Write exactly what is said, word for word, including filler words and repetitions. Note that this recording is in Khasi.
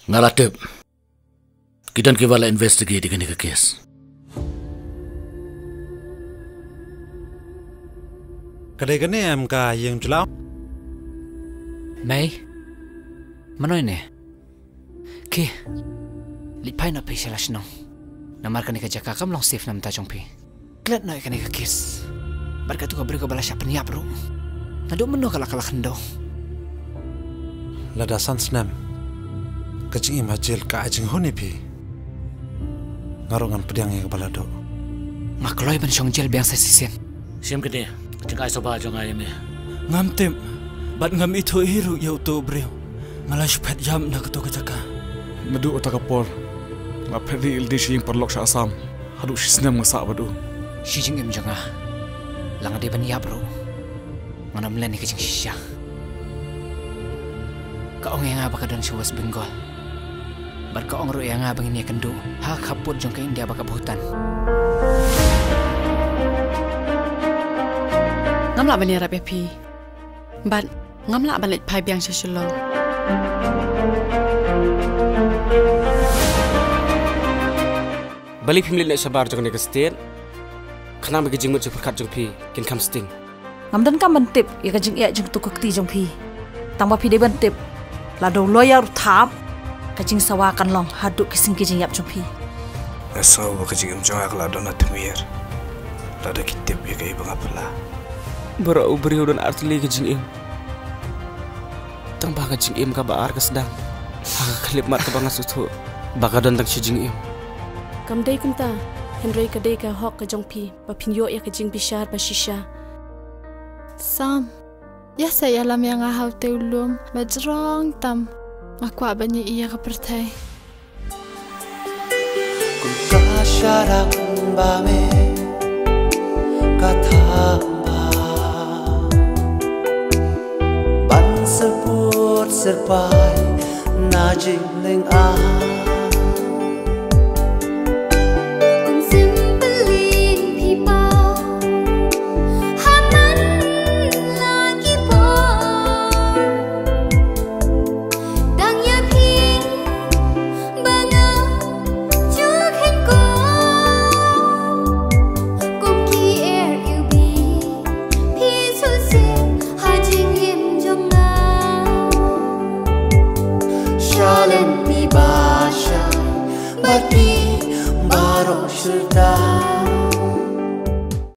Nga la tip. Ki don kiba la investigate ïa kane ka case. Ka dei kane em ka ïing jylla? Mei. Mano ine? Ki. Leit phai noh phi sha la shnong. Namar kane ka jaka kam long safe na bynta jong phi. Klet noh ïa kane ka case. Bad katu ka briew kaba la shah pynïap ruh. Naduh mynno ka la ka la khyndew? Lada san snem ka jingim ha jel ka ai jinghun ïa phi, nga ruh ngan pdiang ïa kaba la duh. Nga kloi ban shong jel biang sa shisien. Shim kine ka jingai soba jong nga ïa me. Ngam tip bad ngam ithuh hi ruh ïa uto u briew. Nga la shu phet ïap na kato ka jaka. Naduh kata ka por nga phet ri lade sha ïing paralok sha Assam. Haduh shi snem nga sah bad u. Shi jingim jong nga, la nga dei ban ïap ruh, ngan ym len ïa ka jingshisha. Ka ong ïa nga ba ka don sha West Bengal. Bad ka ong ruh ïa nga ba ngin ïakynduh ha ka khappud jong ka India bad ka Bhutan. Ngam lah ban ïarap ïa phi. Bad ngam lah ban leit phai biang sha Shillong. Balei phim leit noh shabar jong kane ka state? Khnang ba ki jingmut jingpyrkhat jong phi kin kham sting. Ngam donkam ban tip ïa ka jingeh jong uto u kti jong phi. Tang ba phi dei ban tip, lada u lawyer u thap, ka jingsawa kan long haduh ki sngi ki jingïap jong phi. Nga sngew ba ka jingim jong nga ka la don ha tmier lada ki tip ïa kaei ba nga phylla. Baroh u briew u don artylli ka jingim. Tang ba ka jingim kaba ar ka sdang ha ka khyllipmat kaba nga sngewthuh ba ka don tang shi jingim. Kam dei kumta, hynrei ka dei ka hok ka jong phi ba phin ïoh ïa ka jingbishar ba shisha. Sam, ïa sa ïalam ïa nga ha uto u lum ba jrong tam. Nga kwah ban ïohi ïa ka pyrthei. Kum ka sharak ba me ka thamba ban syrput syrpai na jinglynga. Kum simply phi pa ha man la ki por. Dang ïa phi ba nga ju khein ko. Kum ki er u bi phi shu sien ha jingim jong nga. Shalynti ba shai bad phi baroh shu da.